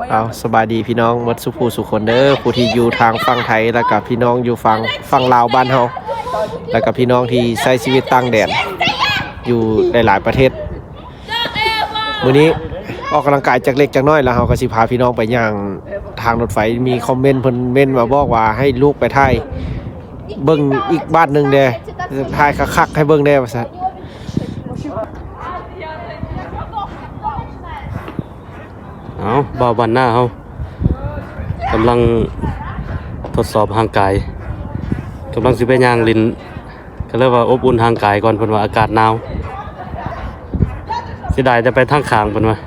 ເອົາ ສະບາຍດີພີ່ນ້ອງໝົດສູ່ຜູ້ສູ່ຄົນເດີ ຜູ້ທີ່ຢູ່ທາງຝັ່ງໄທ ແລ້ວກະພີ່ນ້ອງຢູ່ຝັ່ງ ຝັ່ງລາວບ້ານເຮົາ ແລ້ວກະພີ່ນ້ອງທີ່ໃຊ້ຊີວິດຕ່າງແດນ ຢູ່ຫຼາຍໆປະເທດ. ມື້ນີ້ອອກກຳລັງກາຍຈັກເລັກຈັກນ້ອຍ ແລ້ວເຮົາກໍຊິພາພີ່ນ້ອງໄປຍ່າງທາງລົດໄຟ. ມີຄອມເມັນເພິ່ນເມັນມາບອກວ່າໃຫ້ລູກໄປຖ່າຍເບິ່ງອີກບາດໜຶ່ງແດ່ ຖ່າຍຄັກໆໃຫ້ເບິ່ງແດ່ວ່າຊັ້ນ. ເອົາ ບ່າວບ້ານນາເຮົາກຳລັງທົດສອບຮ່າງກາຍ ກຳລັງຊິໄປຍ່າງຫຼິ້ນ ກໍເລີຍວ່າອົບອຸ່ນຮ່າງກາຍກ່ອນ ເພິ່ນວ່າອາກາດໜາວ. ເສຍດາຍແຕ່ໄປທາງຂ້າງ ເພິ່ນວ່າ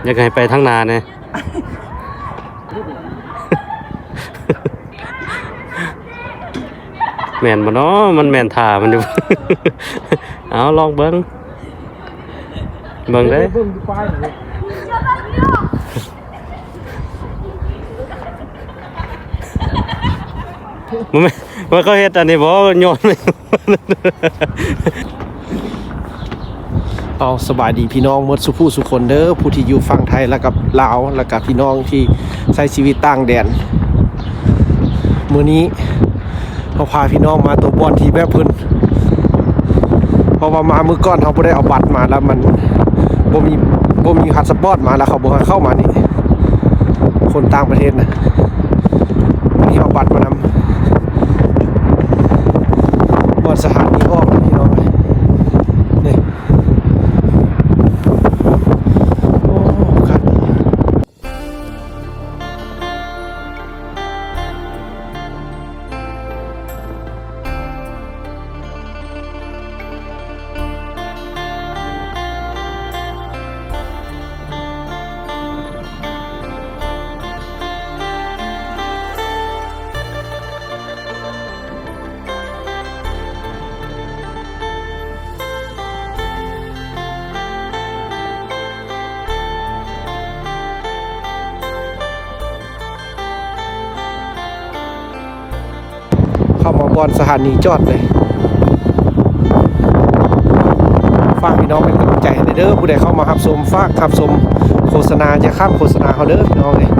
ຢາກໃຫ້ໄປທາງໜ້າແດ່. ແມ່ນບໍ່ເນາະ? ມັນແມ່ນທ່າມັນຢູ່. ເອົາ ລອງເບິ່ງ ເບິ່ງເດ້. ມັນ ມັນເຂົາເຮັດອັນນີ້ບໍ່? ຍ້ອນ ເອົາ ສະບາຍດີພີ່ນ້ອງໝົດສູ່ຜູ້ສູ່ຄົນເດີ ຜູ້ທີ່ຢູ່ຝັ່ງໄທ ແລ້ວກັບລາວ ແລ້ວກະພີ່ນ້ອງທີ່ໃຊ້ຊີວິດຕ່າງແດນ. ມື້ນີ້ເຮົາພາພີ່ນ້ອງມາຕົວບ່ອນທີ່ແບບເພິ່ນ ເພາະວ່າມາມື້ກ່ອນເຮົາບໍ່ໄດ້ເອົາບັດມາ ແລ້ວມັນບໍ່ມີ ບໍ່ມີພາສະປອດມາ ແລ້ວເຂົາບໍ່ໃຫ້ເຂົ້າມານີ້ ຄົນຕ່າງປະເທດນະ. ມື້ນີ້ເອົາບັດມານຳ ບ່ອນສະຖານີອອກນະພີ່ນ້ອງເອີຍ ນີ້. ໂອ້ ຄັກ. ເຂົ້າມາບ່ອນສະຖານີຈອດເລີຍ. ຝາກພີ່ນ້ອງເປັນກຳລັງໃຈໃຫ້ເດີ ຜູ້ໃດເຂົ້າມາຮັບຊົມ ຝາກຮັບຊົມໂຄສະນາ ຢ່າຂ້າມໂຄສະນາເຮົາເດີພີ່ນ້ອງເອີຍ.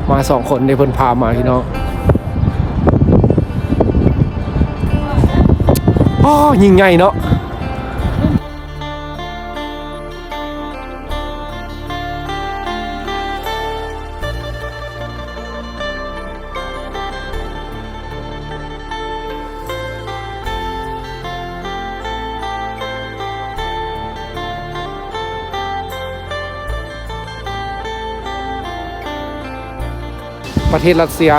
ມາສອງຄົນເດ້ ເພິ່ນພາມາພີ່ນ້ອງ. ອໍ ຍິ່ງໃຫຍ່ເນາະ. ປະເທດຣັດເຊຍ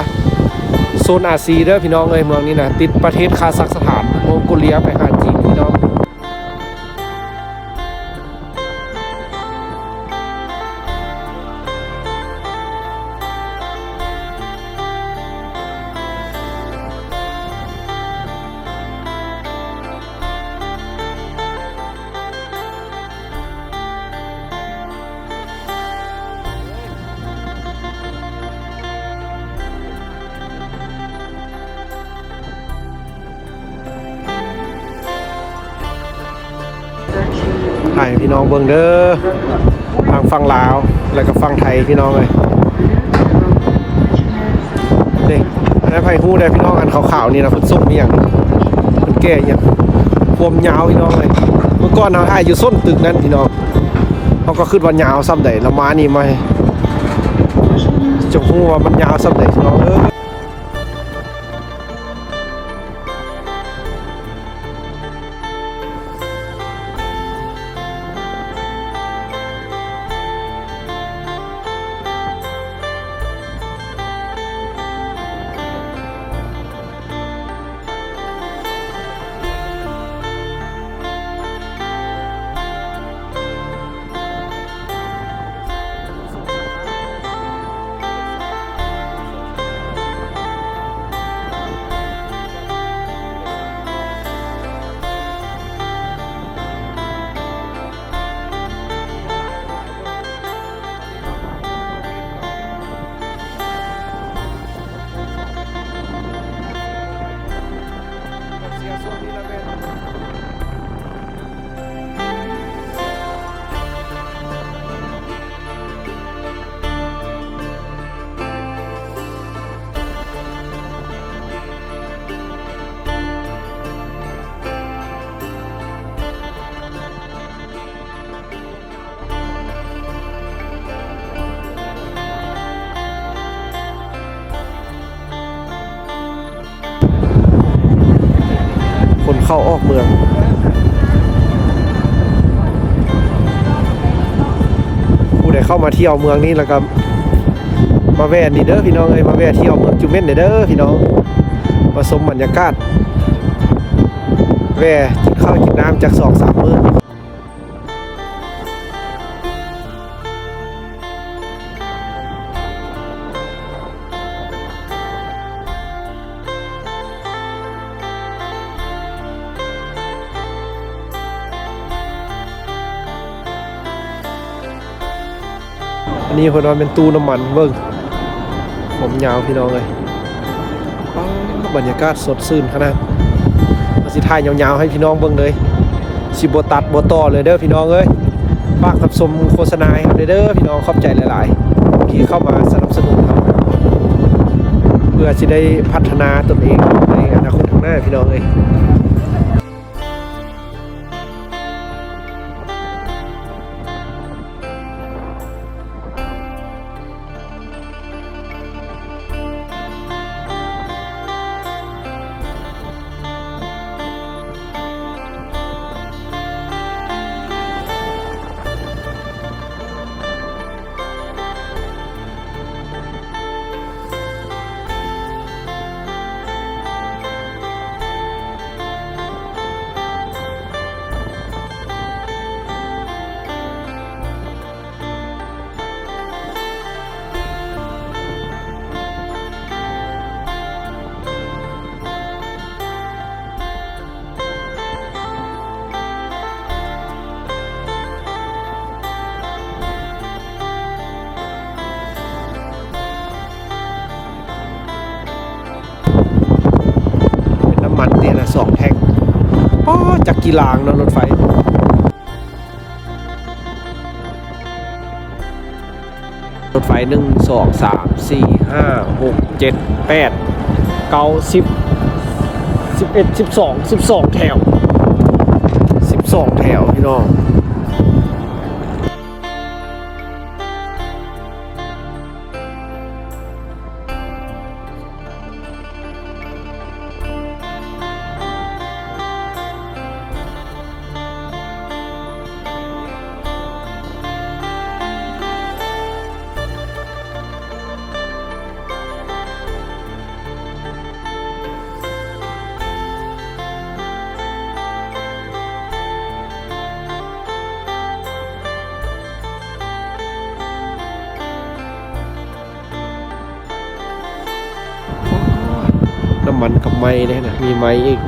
ໂຊນອາຊີເດີພີ່ນ້ອງເອີຍ. ເມືອງນີ້ນະ ຕິດປະເທດຄາຊັກສະຖານ ມົງໂກເລຍ ໄປຫາຈີນພີ່ນ້ອງ. ໃຫ້ພີ່ນ້ອງເບິ່ງເດີ ທາງຝັ່ງລາວ ແລ້ວກໍຝັ່ງໄທພີ່ນ້ອງເອີຍ. ນີ້ ອັນນັ້ນໃຜຮູ້ແດ່ພີ່ນ້ອງ ອັນຂາວໆນີ້ນະ ເພິ່ນສົ່ງອີ່ຫຍັງ ເພິ່ນແກ່ອີ່ຫຍັງ ຄວາມຍາວພີ່ນ້ອງເອີຍ. ເມື່ອກ່ອນເຮົາຖ່າຍຢູ່ສົ້ນຕຶກນັ້ນພີ່ນ້ອງ ເຮົາກໍຄິດວ່າຍາວສ່ຳໃດ ລະມານີ້ມາ ຈັ່ງຮູ້ວ່າມັນຍາວສ່ຳໃດພີ່ນ້ອງເອີຍ. ໃ ເຂົ້າອອກເມືອງ. ຜູ້ໃດເຂົ້າມາທ່ຽວເມືອງນີ້ແລ້ວກໍມາແວ່ນີ້ເດີພີ່ນ້ອງເອີຍ, ມາແວ່ທ່ຽວເມືອງຈູເມັນເດີພີ່ນ້ອງ, ມາຊົມບັນຍາກາດ, ແວ່ກິນເຂົ້າກິນນ້ຳຈັກສອງສາມມື້. ອັນນີ້ເພິ່ນວ່າແມ່ນຕູ້ນ້ຳມັນ, ເບິ່ງຄວາມຍາວພີ່ນ້ອງເອີຍ. ອ້າ ບັນຍາກາດສົດຊື່ນຂະໜາດ, ເຮົາຊິຖ່າຍຍາວໆໃຫ້ພີ່ນ້ອງເບິ່ງເລີຍ, ຊິບໍ່ຕັດບໍ່ຕໍ່ເລີຍເດີພີ່ນ້ອງເອີຍ. ຝາກຮັບຊົມໂຄສະນາໃຫ້ເຮົາເດີພີ່ນ້ອງ, ຂອບໃຈຫຼາຍໆທີ່ເຂົ້າມາສະໜັບສະໜູນເຮົາ ເພື່ອຊິໄດ້ພັດທະນາຕົນເອງໃນອະນາຄົດຂ້າງໜ້າພີ່ນ້ອງເອີຍ. ເປັນນ້ຳມັນເດລະສອງແທັງ. ປ້າ ຈັກກີ່ລາງເນາະ ລົດໄຟ. ລົດໄຟ ໜຶ່ງ ສອງ ສາມ ສີ່ ຫ້າ ຫົກ ເຈັດ ແປດ ເກົ້າ ສິບ ສິບເອັດ ສິບສອງ ສິບສອງແຖວ ສິບສອງແຖວພີ່ນ້ອງ. ນ້ຳມັນກັບໄມ້ເດ້ນະ, ມີໄມ້ອີກ.